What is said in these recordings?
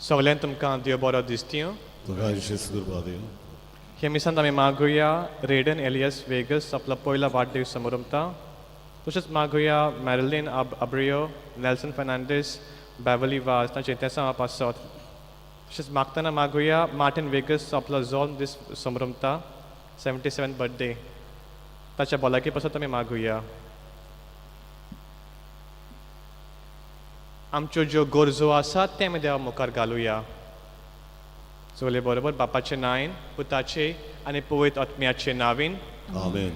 सगळ्यांक तुमकां देव बरो दिसतीं. तुका जेजू कृपा दिवं. हे मिसांत आमी मागुया रेडन एलियस वेगस आपलो पयलो वाडदीस समरमता. तशेंच मागुया मॅरलीन आब्रियो, नेल्सन फर्नांडीस, बॅवली वाज तांचे इतिहासा पासत. तशेंच मागतना मागुया मार्टीन वेगस आपलो जल्म दीस समरमता, 77 बर्थडे, ताच्या भलायकी पासत आमी मागुया. आमच्यो ज्यो गरजो आसात ते आमी देवा मुखार घालुया. सगळे बरोबर बापाचे नांवान, पुताचे आनी पवित्र आत्म्याचे नांवान. आमेन.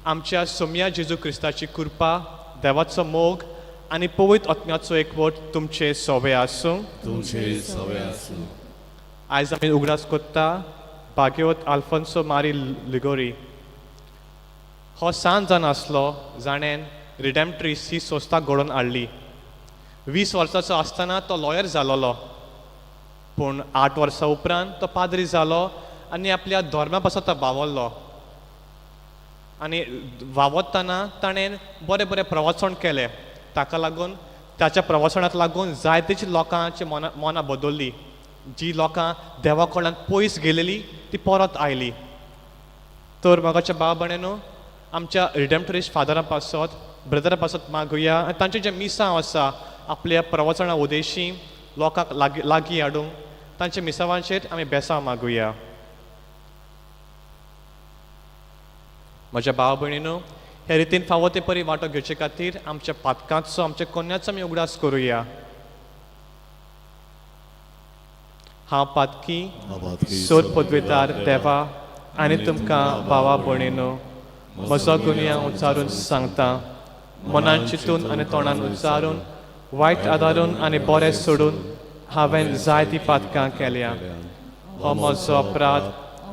आमच्या सोम्या जेजू क्रिस्ताची कृपा, देवाचो मोग आनी पवित्र आत्म्याचो एकवट तुमचे सोवे आसूं. तुमचे सवे आसूं. आयज आमी उगडास कोत्ता भाग्यवत आल्फोन्सो मारी लिगोरी. हो सान जावन आसलो जाणें रिडेम्ट्रीस ही संस्था घडोवन हाडली. 20 वर्साचो आसतना तो लॉयर जालोलो, पूण 8 वर्सां उपरांत तो पाद्री जालो आनी आपल्या धर्मा पासत तो बावल्लो. आनी वावरतना ताणें बरें बरें प्रवचन केलें. ताका लागून ताच्या प्रवचनाक लागून जायतेच लोकांची मनां बदल्ली. जी लोकां देवा कडल्यान पयस गेलेली ती परत आयली. तर मोगाच्या भाव भयणीनो, आमच्या रिडेम्टरीश फादरा पासत, ब्रदरा पासत मागुया आनी तांचें जें मिसांव आसा आपल्या प्रवचना उदेशी लोकांक लागीं लागीं हाडूंक तांच्या मिसावांचेर आमी बेसांव मागुया. म्हज्या भाव भयणीनो, हे रितीन फावो ते परी वांटो घेवचे खातीर आमच्या पातकांचो, आमच्या कोन्याचो आमी उगडास करुया. हांव पातकी, सोद पदवेदार देवा आनी तुमकां भावा भयणीनो म्हजो गुन्यांव उच्चारून सांगता. मनान चिंतून आनी तोंडान उच्चारून, वायट आदारून आनी बरें सोडून हांवें जायतीं पातकां केल्या. हो म्हजो अपराध,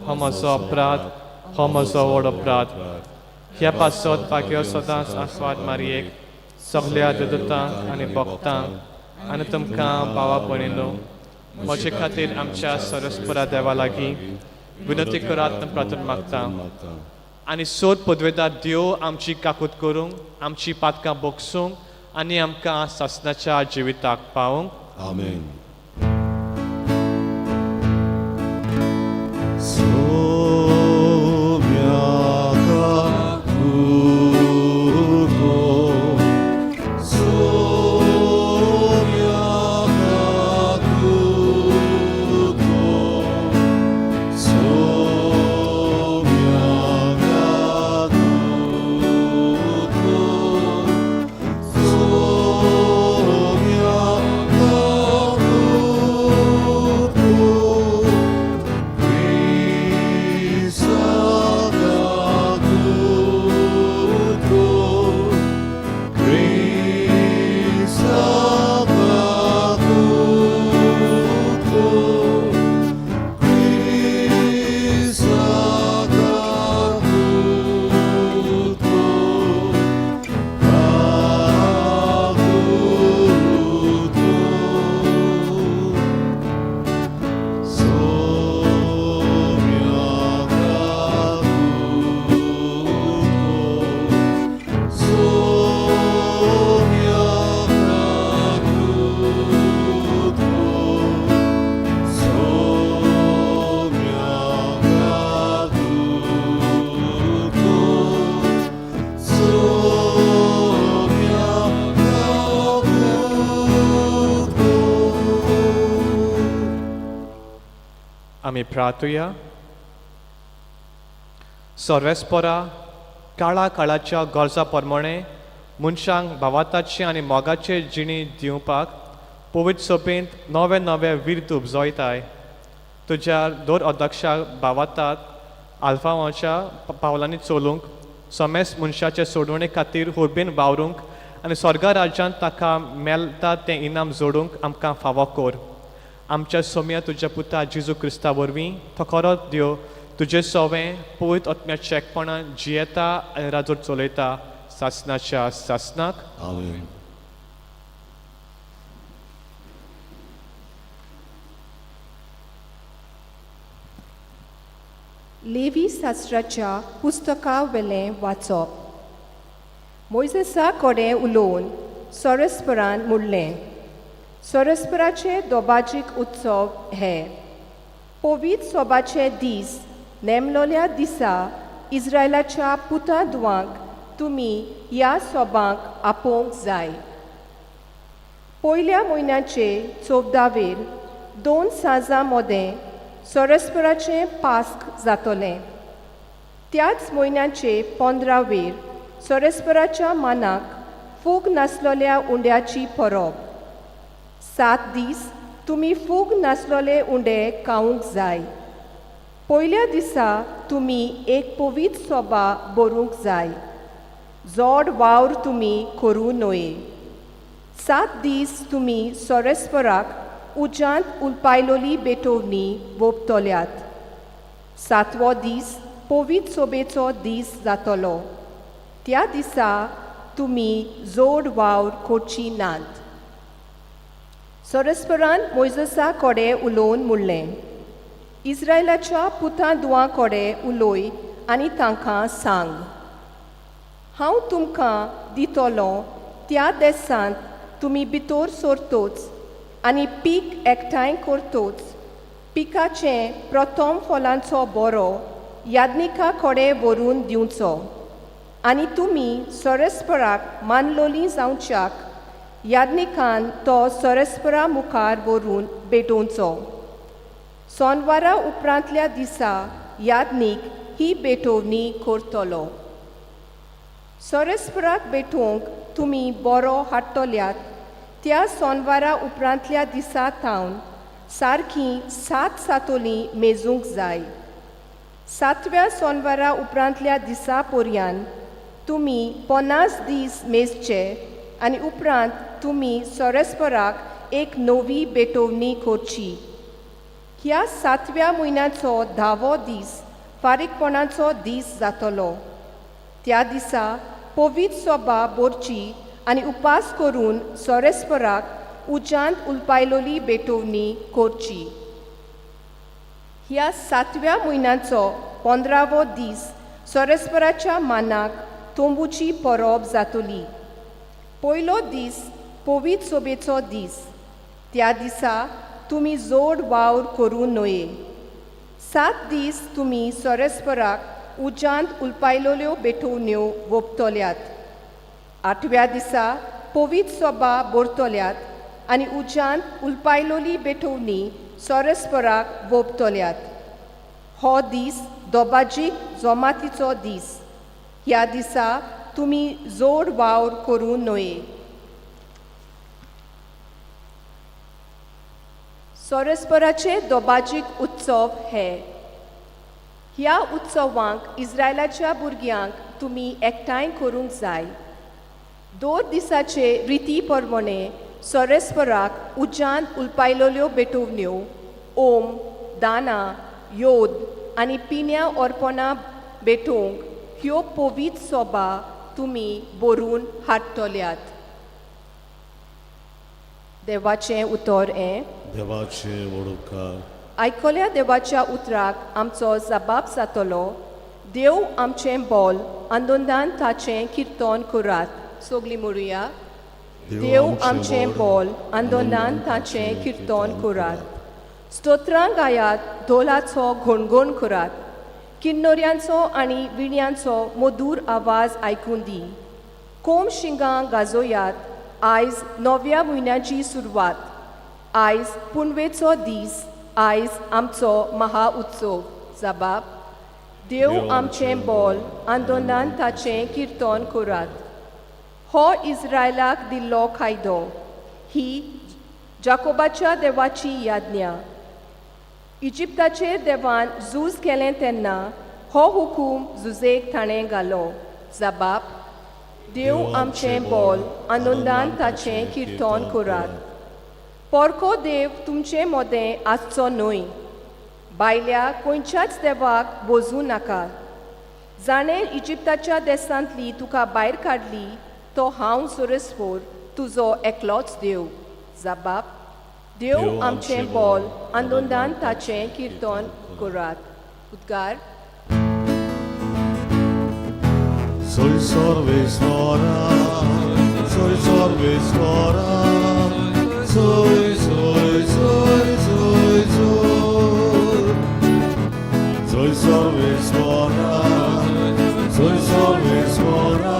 हो म्हजो अपराध, हो म्हजो व्हड अपराध. ह्या पासत भाग्य सदांच आस्वाद मारयेक, सगल्या देवदूतांक आनी भक्तांक आनी तुमकां भावा भयणीनो म्हजे खातीर आमच्या सरस्परा देवा लागीं विनंती करात प्रार्थना मागता. आनी सोद पदवेदार देव आमची काकूत करूंक, आमची पातकां बोगसूंक आनी आमकां सासणाच्या जिविताक पावूंक. आमेन. आमी प्रार्थुया. सर्वेस्परा, काळा काळाच्या गरजा प्रमाणे मनशांक भावाताचे आनी मोगाचे जिणी दिवपाक पवित्र सभेंत नवे नवे विर्त उपजयताय. तुज्या दोर अध्यक्षा भावातात आल्फावाच्या पावलांनी चलूंक, समेस्त मनशाचे सोडवणे खातीर हुर्बेन वावरूंक आनी स्वर्गा राज्यांत ताका मेळटा तें इनाम जोडूंक आमकां फावो कर. आमच्या सोम्या तुज्या पुता जेजू क्रिस्ता वरवीं तो खरो देव तुजे सोवें पवित्र आत्म्याच्या एकपणान जियेता आनी राजवट चलयता सासणाच्या सासणाक. आमेन. लेवी शास्त्राच्या पुस्तका वेलें वाचप. मोयजेसा कडेन उलोवन सरस्परान म्हणलें, सरस्पराचे दोबाजीक उत्सव हे पवित्र सोबाचे दीस नेमलोल्या दिसा इस्रायलाच्या पुता दुवांक तुमी ह्या सोबांक आपोवंक जाय. पयल्या म्हयन्याचे 14वेर 2 सांजां मदें सरस्पराचें पास्क जातलें. त्याच म्हयन्याचे 15वेर सरस्पराच्या मानाक फूग नासलोल्या उंड्याची परब. 7 दीस तुमी फूग नासलोले उंडे खावंक जाय. पयल्या दिसा तुमी एक पवित्र सोबा बरूंक जाय. जोड वावर तुमी करूं न्हय. 7 दीस तुमी सरस्पराक उज्यांत उलपायलोली बेटोवणी वोपतल्यात. 7वो दीस पवित्र सोबेचो दीस जातलो. त्या दिसा तुमी जोड वावर करची नात. सरस्परान मोयजसा कडेन उलोवन म्हणलें, इस्रायलाच्या पुता दुवां कडेन उलय आनी तांकां सांग, हांव तुमकां दितलो त्या देसांत तुमी भितर सरतोच आनी पीक एकठांय करतोच पिकाचें प्रथम फलांचो बरो याज्ञिका कडेन व्हरून दिवचो आनी तुमी सरस्पराक मानलोली जावच्याक याज्ञिकान तो सरस्परा मुखार व्हरून भेटोवचो. सोनवारा उपरांतल्या दिसा याज्ञीक ही भेटोवणी करतलो. सरस्पराक भेटोवंक तुमी बरो हाडटल्यात त्या सोनवारा उपरांतल्या दिसा थावन सारकी 7 सातोली मेजूंक जाय. 7व्या सोनवारा उपरांतल्या दिसा पर्यान तुमी 50 दीस मेजचे आनी उपरांत तुमी सरस्पराक एक नवी भेटोवणी करची. ह्या 7व्या म्हयन्याचो 10वो दीस फारीकपणाचो दीस जातलो. त्या दिसा पवित्र सोबा भरची आनी उपास करून सरस्पराक उज्यांत उलपायलोली भेटोवणी करची. ह्या 7व्या म्हयन्याचो 15वो दीस सरस्पराच्या मानाक तंबूची परब जातली. पयलो दीस पवित्र सोबेचो दीस. त्या दिसा तुमी जोड वावर करूं न्हय. 7 दीस तुमी सरस्पराक उज्यांत उलपायलोल्यो भेटोवण्यो वोपतल्यात. 8व्या दिसा पवित्र सोबा भरतल्यात आनी उज्यांत उलपायलोली भेटोवणी सरस्पराक वोपतल्यात. हो दीस दोबाजीक जोमातीचो दीस. ह्या दिसा तुमी जोड वावर करूं न्हय. सरस्पराचे दोबाजीक उत्सव हे. ह्या उत्सवांक इस्रायलाच्या भुरग्यांक तुमी एकठांय करूंक जाय. 2 दिसाचे रिती प्रमाणे सरस्पराक उज्यांत उलपायलोल्यो भेटोवण्यो, ओम, दाना, योद आनी पिन्या अर्पणां भेटोवंक ह्यो पवित्र सोबा तुमी बरून हाडटल्यात. देवाचें उतर हें. देवाचे वडोकार. आयकल्या देवाच्या उतराक आमचो जबाब जातलो. देव आमचें बोल आनंदान ताचें किर्तन करात. सगलीं म्हणुया, देव आमचें बोल आनंदान ताचें किर्तन करात. स्तोत्रां गायात, धोलाचो घणघण करात. किन्नोऱ्यांचो आनी विण्यांचो मधूर आवाज आयकूं दी. कोम शिंगां गाजोयात. आयज नव्या म्हयन्याची सुरवात. आयज पुनवेचो दीस. आयज आमचो महा उत्सव. जबाब, देव आमचें बोल आंदोलनान ताचें किर्तन करात. हो इस्रायलाक दिल्लो कायदो. ही जाकोबाच्या देवाची याज्ञा. इजिप्ताचेर देवान झूज केलें तेन्ना हो हुकूम झुजेक ताणें घालो. जबाब, देव आमचें बोल आनंदान ताचें किर्तन करात. पोरको देव तुमचे मदें आसचो न्हय. बायल्या खंयच्याच देवाक बोजूं नाका. जाणें इजिप्ताच्या देसांतली तुका भायर काडली तो हांव सरस्पोर तुजो एकलोच देव. जबाब, देव आमचें बोल आनंदान ताचें किर्तन करात. उद्गार. Soy sorvesvara, soy sorvesvara, soy सोय सोय स्वरा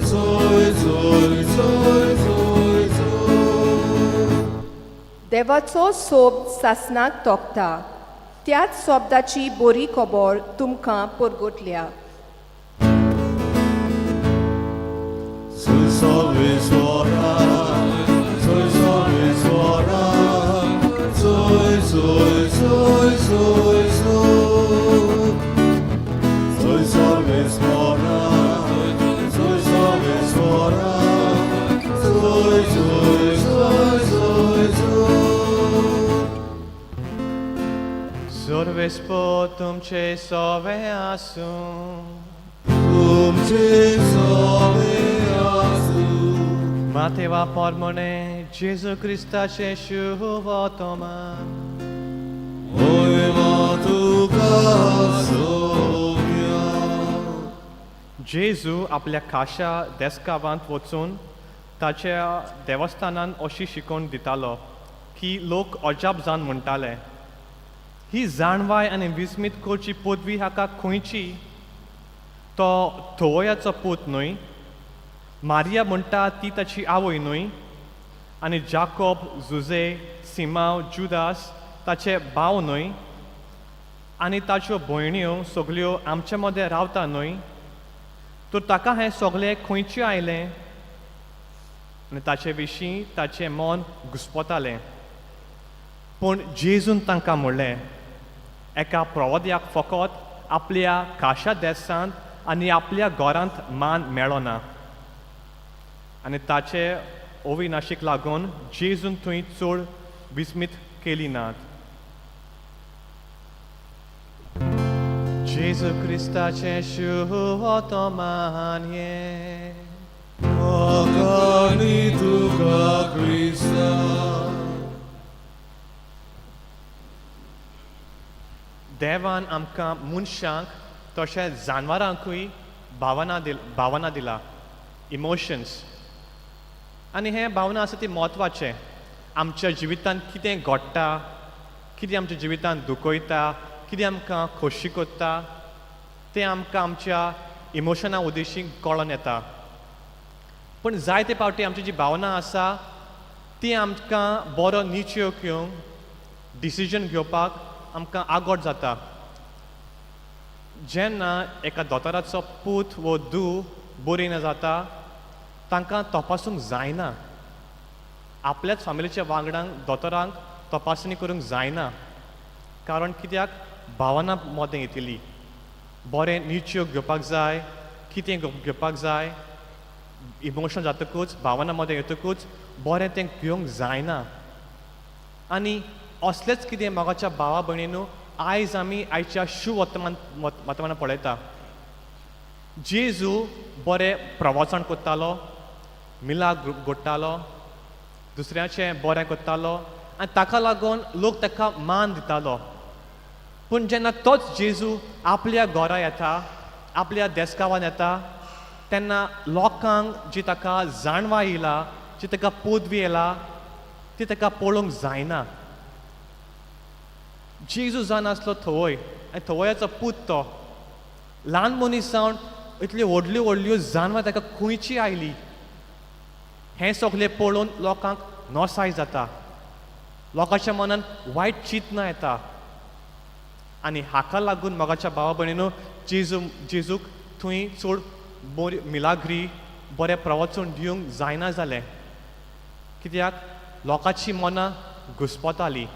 सोय सोय सोय सोय सोय देवाचो सोब सासणाक तोखता त्याच सोब्दाची बरी खबर तुमकां परगटल्या. सोय सोय स्वरा सोय सोय स्वरा सोय सोय सोय सोय सोय सोय सोय स्वरा सोय सोय स्वरा सोय सोय सोय सोय सोय. सर्वेस्पोर तुमचे सोवे आसूं. तुमचे सोवे आसूं. मातेवा पोरमोणे जेजू क्रिस्ताचें शुभतमान. ओय तुका सोम्या. जेजू आपल्या खाशा देसगांवांत वचून ताच्या देवस्थानान अशी शिकवण दितालो की लोक अजाप जावन म्हणटाले, ही जाणवाय आनी विस्मीत करची पदवी हाका खंयची? तो थवयाचो पूत न्हय? मारिया म्हणटा ती ताची आवय न्हय? आनी जाकोब, जुजे, सिमाव, जुदास ताचे भाव न्हय? आनी ताच्यो भयण्यो सगल्यो आमचे मदें रावता न्हय? तर ताका हें सगळें खंयचें आयलें? आनी ताचे विशीं ताचें मन घुस्पतालें. पूण जेजून तांकां म्हणलें, एका प्रवाद्याक फकत आपल्या खाशा देसांत आनी आपल्या घरांत मान मेळना. आनी ताचे अविनाशीक लागून जेजून थंय चड विस्मीत केली नात. जेजू क्रिस्ताचें शुभतमान हें. आकाणी तुका क्रिस्ता. देवान आमकां मनशांक तशेंच जानवरांकूय भावना दिला, इमोशन्स. आनी हें भावना आसा ती म्हत्वाचें. आमच्या जिवितांत कितें घडटा, कितें आमच्या जिवितांत दुखयता, कितें आमकां खोशी करता, तें आमकां आमच्या इमोशना उद्देशीक कळोन येता. पूण जायते फावटी आमची जी भावना आसा ती आमकां बरो निश्चय घेवंक, डिसिजन घेवपाक आमकां आगोट जाता. जेन्ना एका दोतोराचो पूत वो धूव बरी ना जाता, तांकां तपासूंक जायना. आपल्याच फामिलीच्या वांगडांक दोतोरांक तपासणी करूंक जायना. कारण कित्याक? भावना मदें येतली. बरें निश्चय घेवपाक जाय, कितें घेवपाक जाय, इमोशन जातकूच, भावना मदें येतकूच बरें तें घेवंक जायना. आनी असलेंच कितें मोगाच्या भावा भयणीनू आयज आमी आयच्या शुवर्तमान वर्तमानान पळयता. जेजू बरें प्रवचन करतालो, मिलाग्र घडटालो, दुसऱ्याचें बरें करतालो आनी ताका लागून लोक ताका मान दितालो. पूण जेन्ना तोच जेजू आपल्या घरा येता, आपल्या देसगांवान येता, तेन्ना लोकांक जी ताका जाणवाय येयला, जी ताका पदवी येयला, ती ताका पळोवंक जायना. जेजू जावन आसलो थवय, आनी थवयाचो पूत तो. ल्हान मनीस जावन इतल्यो व्हडल्यो व्हडल्यो जानवरां ताका खंयची आयली? हें सगळें पळोवन लोकांक नसाय जाता, लोकांच्या मनान वायट चिंतनां येता. आनी हाका लागून मोगाच्या भावा भयणीनो जेजूक थंय चड बरी मिलाग्री, बरें प्रवचन दिवंक जायना जालें. कित्याक? लोकांची मनां घुस्पतालीं.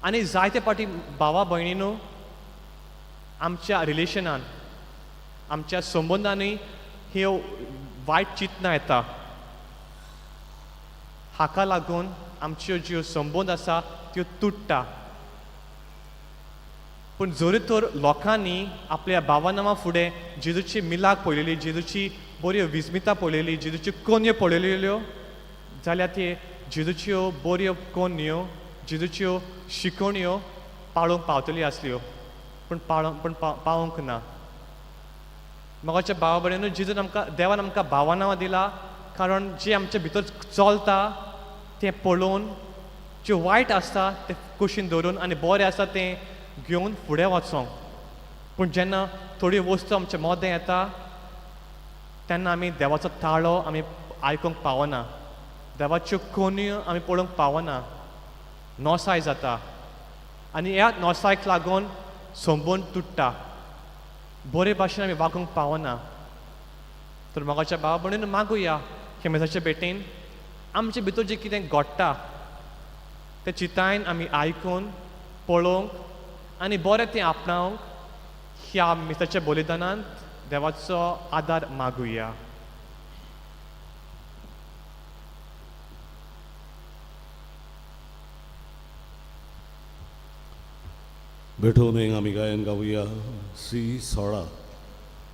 आनी जायते फावटी भावा भयणीनो आमच्या रिलेशनान, आमच्या संबंदांनी ह्यो वायट चिंतनां येता. हाका लागून आमच्यो ज्यो संबंद आसा त्यो तुट्टा. पूण जरी तर लोकांनी आपल्या भावा फुडें जेजूची मिलाग पळयली, जेजूची बऱ्यो विस्मिता पळयली, जेजूच्यो कोन्यो पळयल्यो, जाल्यार ते जेजूच्यो बऱ्यो कोन्यो, जेजूच्यो शिकवण्यो पाळूंक पावतल्यो आसल्यो, पूण पूण पावूंक ना. मोगाच्या भावा भयणीनो जेजून आमकां, देवान आमकां भावनां दिला, कारण जें आमच्या भितर चलता तें पळोवन जें वायट आसता तें कुशीन दवरून आनी बरें आसा तें घेवन फुडें वचोंक. पूण जेन्ना थोड्यो वस्तू आमच्या मोदें येता तेन्ना आमी देवाचो ताळो आमी आयकूंक पावना, देवाच्यो कोनयो आमी पळोवंक पावना, नोसाय जाता आनी ह्या नोसायक लागून संबंद तुट्टा, बरे भाशेन आमी वागूंक पावना. तर मोगाच्या भावा भयणीन मागुया हे मेजाचे भेटेन आमचे भितर जें कितें घडटा तें चिंतायन आमी आयकून पळोवंक आनी बरें तें आपणावंक ह्या मिसाच्या बलिदानांत देवाचो आदार मागुया. भेटोवन आमी गायन गावया सी 16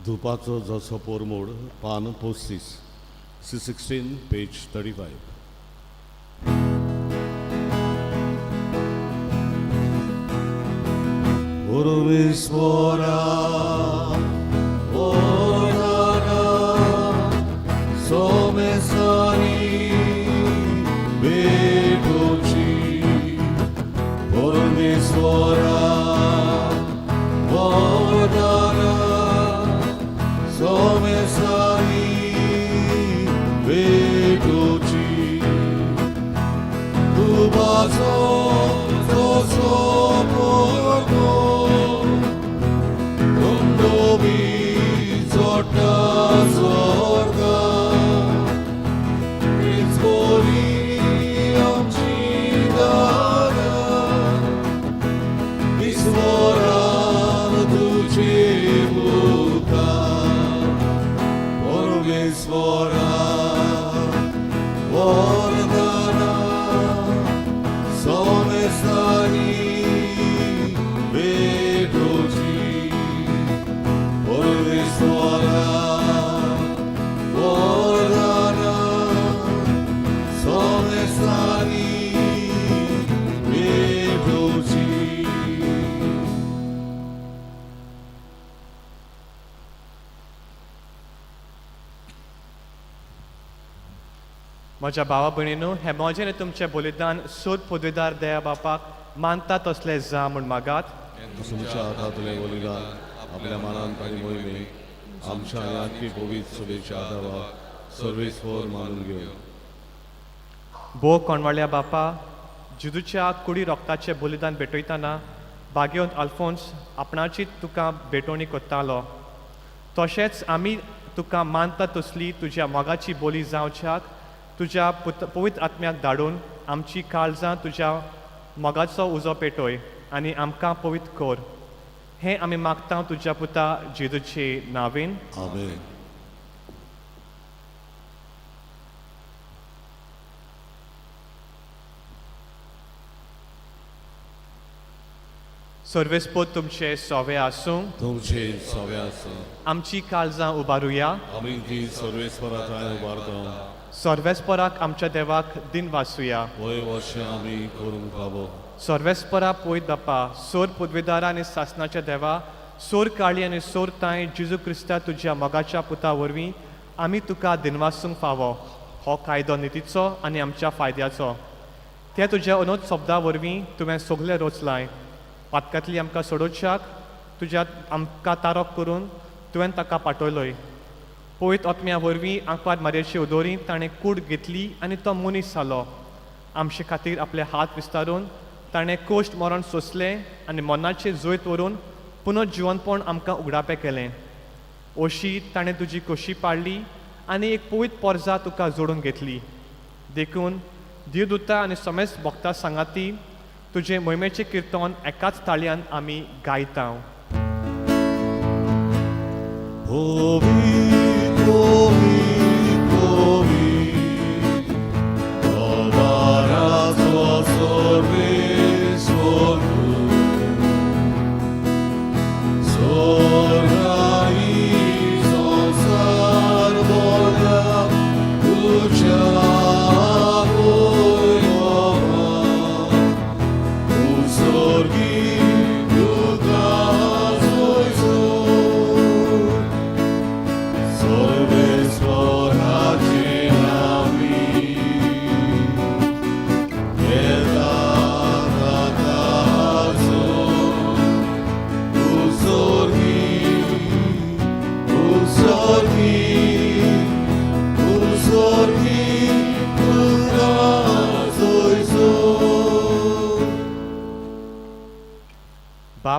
धुपाचो जसो पोरमोड पान 35 C 16 page 35. परमेश्वरा वरदाना सोमेसानी भेटोची, परमेश्वरा वरदाना सोमेसानी भेटोची, दुबाचो जसो पोरमोड थंडोबी चडटा स्वर्गा, तीच बरी आमची दारां, ईश्वरान तुजे मुखार, परमेश्वरा वरदाना सोमेसानी भेटोची, परमेश्वरा वरदाना सोमेसानी भेटोची. म्हज्या भावा भयणीनू, हें म्हजें आनी तुमचें बलिदान सोद पदवीदार देवा बापाक मानता तसलें जा म्हूण मागात. तुमच्या हातांतलें बलिदान आपल्या मनान आनी मोहिमेक आमच्या आनी पवित्र सभेच्या आदाराक सर्वेस्पर मानून घेवन. भोव कोणवाळ्या बापा, जेजूच्या कुडी रोगताचें बलिदान भेटयतना भाग्यवंत अल्फोन्स आपणाची तुका भेटवणी करतालो, तशेंच आमी तुका मानता तसली तुज्या मोगाची बोली जावच्याक तुज्या पवित्र आत्म्याक धाडून आमची काळजां तुज्या मोगाचो उजो पेटय आनी आमकां पवित्र कर. हें आमी मागता तुज्या पुता जेजूचे नांवेन. आमेन. सर्वेस्पोत तुमचे सोवे आसूं, तुमचे सोवे आसूं. आमची काळजां उबारुया. आमी ती सर्वेस्परा थंय उबारता. सर्वेस्पराक आमच्या देवाक दिन वासुया. वय वर्षां आमी करूंक फावो. सर्वेस्परा पयत बापा, सोर पदवेदारा आनी सासनाच्या देवा, सोर काळी आनी सोर तांय जेजू क्रिस्ता तुज्या मोगाच्या पुता वरवीं आमी तुका दिनवासूंक फावो. हो कायदो नितीचो आनी आमच्या फायद्याचो. त्या तुज्या अनोद शब्दा वरवीं तुवें सगलें रचलाय. पातकांतली आमकां सोडोवच्याक तुज्या आमकां तारोक करून तुवें ताका पाठयलोय. पवित्र आत्म्या वरवीं आंकवार मारयेचे उदोरी ताणें कूड घेतली आनी तो मनीस जालो. आमचे खातीर आपले हात विस्तारून ताणें कोश्ट मरण सोंसलें आनी मरणाचें जैत व्हरून पुनर्जिवनपण आमकां उगडापें केलें. अशी ताणें तुजी खोशी पाडली आनी एक पवित्र पोरजा तुका जोडून घेतली. देखून देवदूता आनी समेस्त भक्ता सांगाती तुजें मोहिमेचें किर्तन एकाच ताळयान आमी गायता. पवित्र पवित्र पवित्र दरबाराचो सर्वेस्पर, स्वर्गाई संवसार भरल्या तुज्या वैभवान. तूं स्वर्गी तुका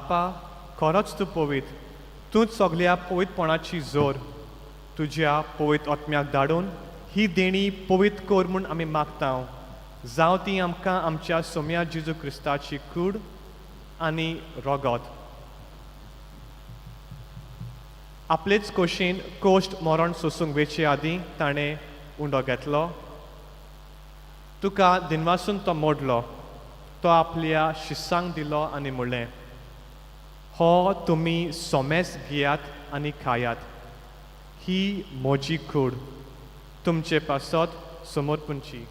बापा, खरोच तूं पवित्र, तूंच सगल्या पवित्रपणाची जोर. तुज्या पवित्र आत्म्याक धाडून ही देणी पवित्र कर म्हूण आमी मागता. जावं ती आमकां आमच्या सोम्या जेजू क्रिस्ताची कूड आनी रगत. आपलेच कोशीन कोश्ट मरण सोसूंक वेचे आदीं ताणें उंडो घेतलो, तुका दिनवासून तो मोडलो, तो आपल्या शिसांक दिलो आनी म्हणलें, हो तुमी सोमेस घेयात आनी खायात, ही म्हजी कूड तुमचे पासत समर्पणची.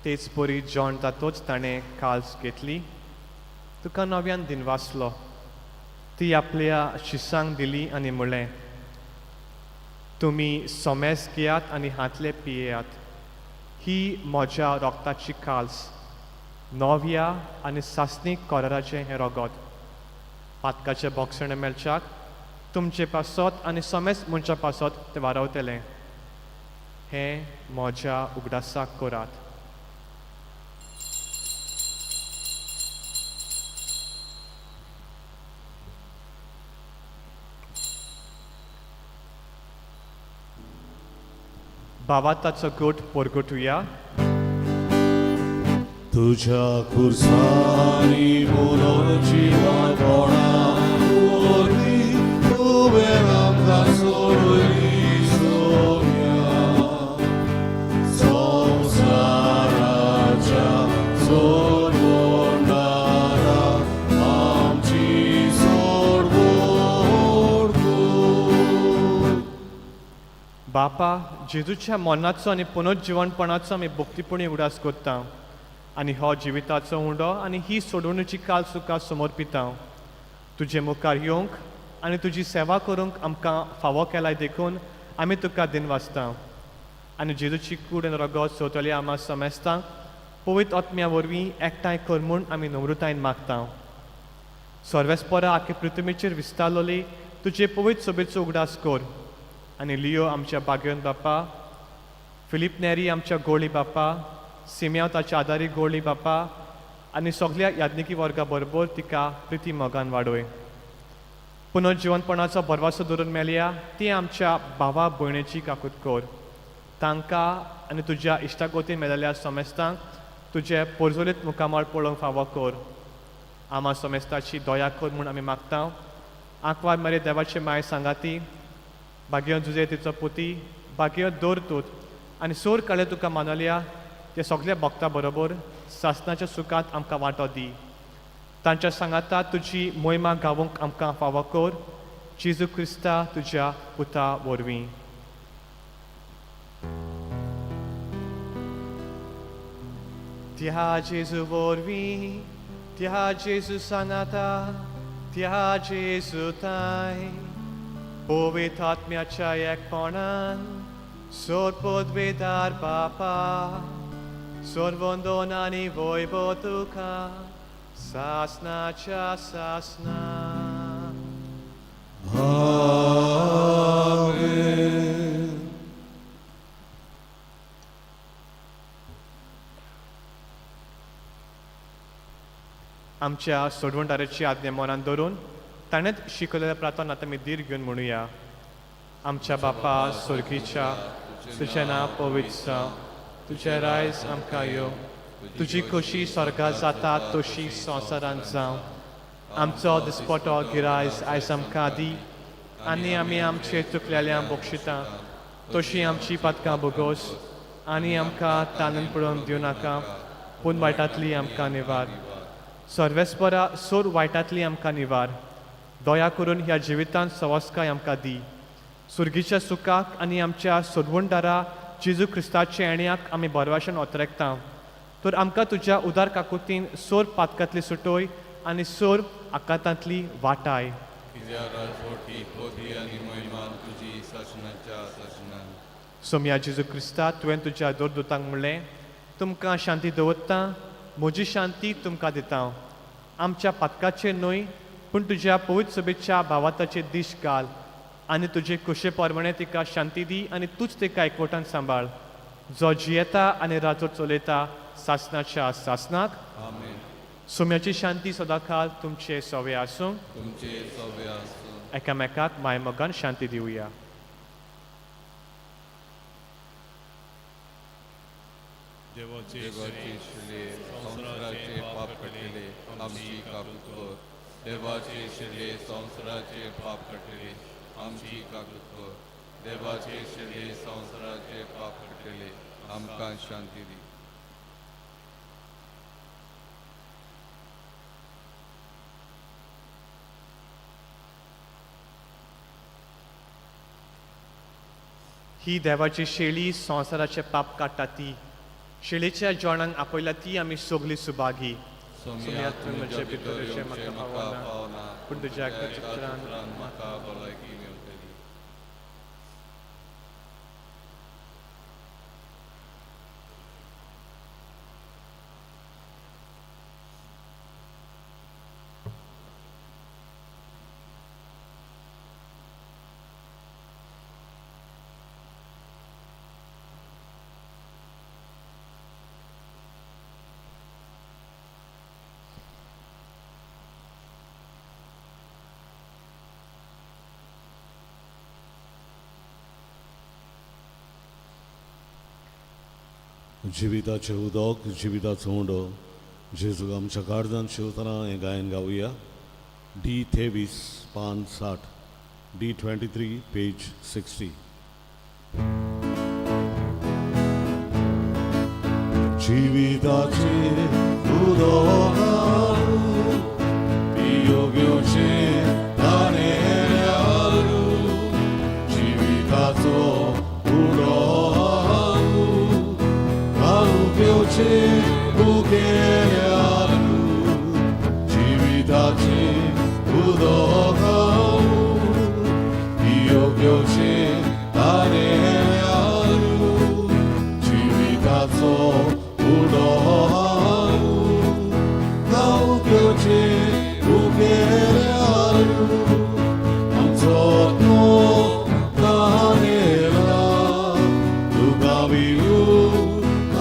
तेच परी जेवण जातोच ताणें काल्स घेतली, तुका नव्यान दिनवासलो, ती आपल्या शिसांक दिली आनी म्हणलें, तुमी सोमेस घेयात आनी हातले पियेयात, ही म्हज्या रोगताची काल्स, नव्या आनी सासणीक कराराचें हें रगत. पातकाचें बोगसणें मेळच्याक तुमचे पासत आनी सोमेस मनशा पासत तें वारवतलें. हें म्हज्या उगडासाक करात. भावाताचो गोट परगटुया. तुझ्या खुर्सांनी पुनर्जिवपणा वरवीं तुवें आमकां सोडयली सोम्या. संवसाराच्या सोडवणारा आमची सोडवण कर. बापा, जेजूच्या मरणाचो आनी पुनर्जिवणपणाचो आमी भक्तीपणी उगडास करता आनी हो जिविताचो उंडो आनी ही सोडवणुची काल तुका समर्पिता. तुजे मुखार येवंक आनी तुजी सेवा करूंक आमकां फावो केलाय देखून आमी तुका दिनवासता. आनी जेजूची कूड आनी रगत सोदतले आमा समेस्तांक पवित्र आत्म्या वरवीं एकठांय कर म्हूण आमी नम्रतायेन मागता. सर्वेस्परा आखे पृथ्वीचेर विस्तारलोली तुजे पवित्र सोबेचो उगडास कर आनी लियो आमच्या बागेवन बापा, फिलीप नेरी आमच्या गोळी बापा, सिम्याव ताच्या आदारी गोळी बापा आनी सगल्या याज्ञिकी वर्गा बरोबर तिका प्रिती मोगान वाडोय. पुनर्जिवनपणाचो भरवासो धरून मेल्या ती आमच्या भावा भयणीची काकूत कर. तांकां आनी तुज्या इश्टागोतीन मेळिल्ल्या समेस्तांक तुजें पोरजोलीत मुखामळ पळोवंक फावो कर. आमा समेस्ताची दया कर म्हूण आमी मागता. आंकवार मरे देवाचे माय सांगाती, भाग्य जुजे तिचो पुती, भाग्य दर तूत आनी सोर काळे तुका मानवल्या ते सगल्या भक्ता बरोबर सासनाच्या सुखांत आमकां वांटो दी. तांच्या सांगाता तुजी मोहिमा गावोंक आमकां फावो कर. जेजू क्रिस्ता तुज्या पुता वरवीं. त्या जेजू वरवीं, त्या जेजू सांगाता, त्या जेजू ताय पवित्र आत्म्याच्या एकपणान सोरपदवेदार बापा, सर्वंदन आनी वैभव तुका सासनाच्या सासना. आमेन. आमच्या सोडवणदाराची आज्ञा मनान धरून ताणेंच शिकयलेल्या प्रार्थना आतां आमी धीर घेवन म्हणुया. आमच्या बापा स्वर्गीच्या, तुजें नांव पवित्र जावं, तुजें रायज आमकां येवं, तुजी खोशी स्वर्गात जाता तशी संवसारांत जावं. आमचो दिसपटो गिरायज आयज आमकां दी आनी आमी आमचे चुकलेल्यांक बक्षिता तशी आमची पातकां बोगोस आनी आमकां तानून पळोवन दिवं नाका, पूण वायटांतली आमकां निवार. सर्वेस्परा सोर वायटांतली आमकां निवार. दया करून ह्या जिवितांत सवस्काय आमकां दी. सुर्गीच्या सुखाक आनी आमच्या सोडवणदारा जेजू क्रिस्ताच्या येण्याक आमी बरवाशेन ओतरेकता. तर आमकां तुज्या उदार काकुतीन सोर पातकांतली सुटोय आनी सोर आकांतांतली वाटाय. कित्याक राजवटी पदवी आनी महिमा तुजी सासणाच्या सासणान. सोमया जेजू क्रिस्ता, तुवें तुज्या दोरदूतांक म्हणलें, तुमकां शांती दवरता, म्हजी शांती तुमकां दिता. आमच्या पातकाचेर न्हय पूण तुज्या पवित्र सभेच्या भावाताचे दीश घाल आनी तुजे कुशे परमाणे तिका शांती दी आनी तूंच तिका एकवटान सांबाळ, जो जियेता आनी राजो चलयता सासनाच्या सासनाक. आमेन. सोम्याची शांती सदांकाळ तुमचे सवे आसूं. तुमचे सवे आसूं. एकामेकाक मायमोगान शांती दिवया. देवाची शिले संवसाराचे पाप काडटले आमची काकूत कर. देवाची शिले संवसाराचे पाप काडटले आमची काकूत कर. देवाची शिले संवसाराचे पाप काडटले आमकां शांती दी. ही देवाची शेळी संवसाराचे पाप काडटा ती शेळीच्या जेवणाक आपयला ती आमी सगळीं सुभागी. सोम्या, तुमच्या भितर येवचें म्हाका पावना, पूण तुज्या एका चित्रान चित्रान म्हाका भलायकी मेवतली. जिविताचें उदक, जिविताचो उंडो, जेजूक आमच्या काळजान शिवतना हें गायन गावया. डी 23 पान 60, डी 23 पेज 60. जिविताचें उदक पियो घेवचें ताणें, जिविताचो उडो घेवचें उगेल्यारू, जिविताचें उदक पियो घेवचें ताणेल्यारू, जिविताचो उडो घेवचें उगेल्यारू. आमचो आत्मो तानेला तुका विरू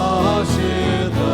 आशेता,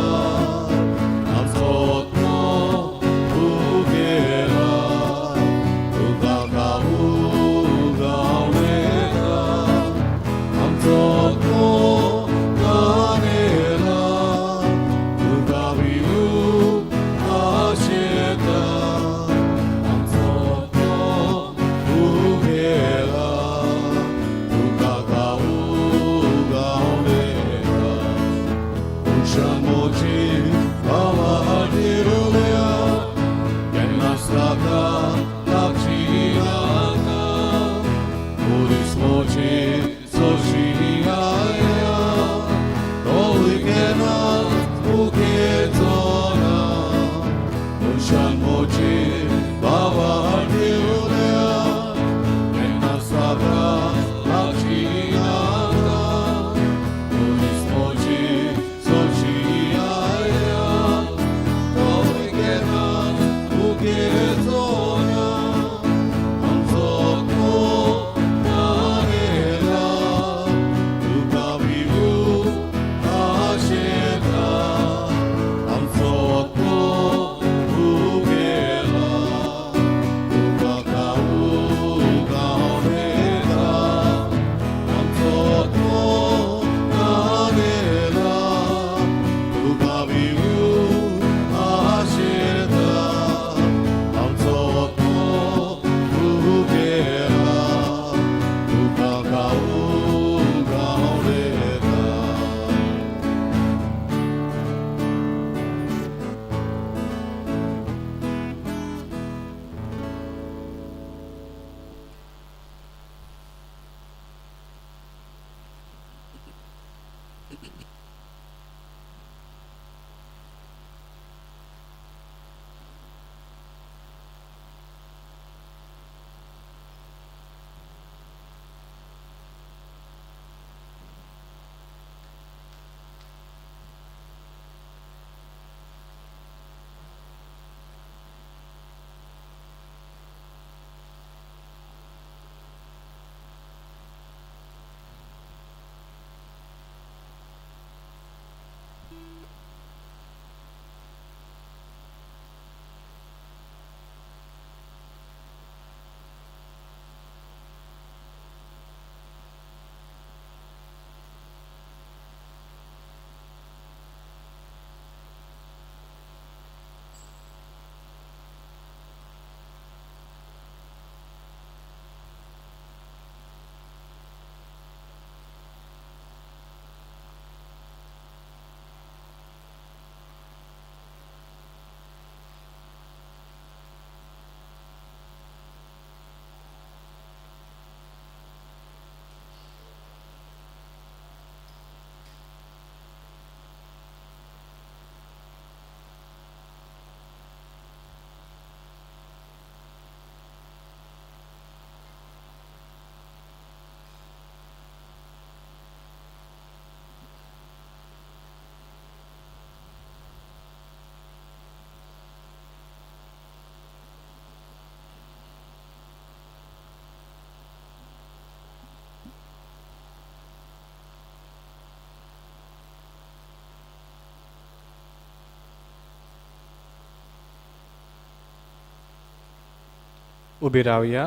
उबी रावया.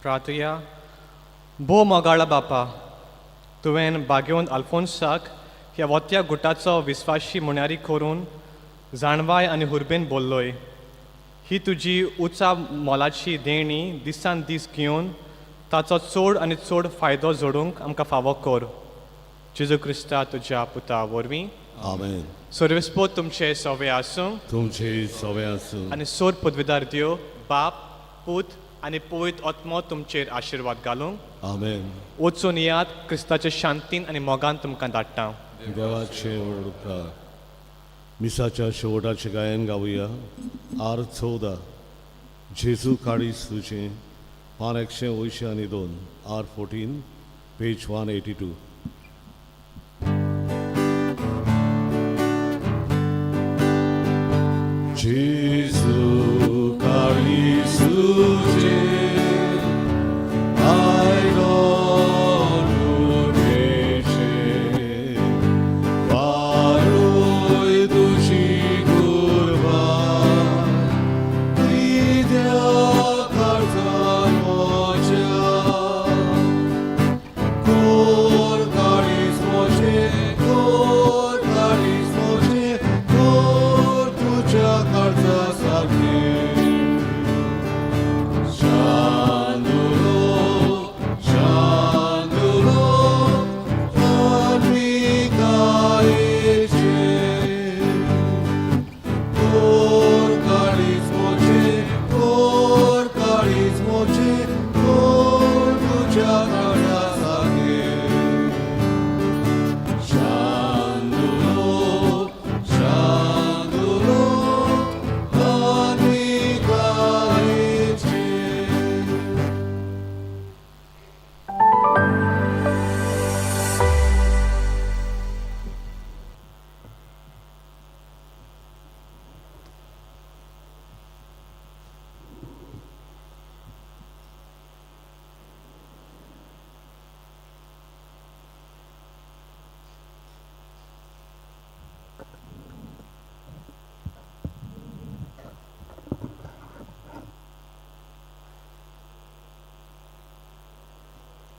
प्रार्थया. भोव मोगाळा बापा, तुवें बागेवन आल्फोन्साक ह्या वत्या गुटाचो विस्वाशी मुण्यारी करून जाणवाय आनी हुर्बेन बोल्लोय. ही तुजी उंचा मोलाची देणी दिसान दीस घेवन ताचो चड आनी चड फायदो जोडूंक आमकां फावो कर, जेजू क्रिस्ता तुज्या पुता वरवीं. आमेन. सर्वेस्पोत तुमचे सवे आसूं. तुमचे सवे आसूं. आनी सोर पदवीदार देव बाप, पूत आनी पवित्र आत्मो तुमचेर आशिर्वाद घालूंक. आमेन. वचून येयात. क्रिस्ताचे शांतीन आनी मोगान तुमकां धाडटा. देवाचे व्हड उपकार. मिसाच्या शेवटाचें गायन गावया. आर 14, जेजू काडीस तुजें, पान 182, आर 14, पेज 182.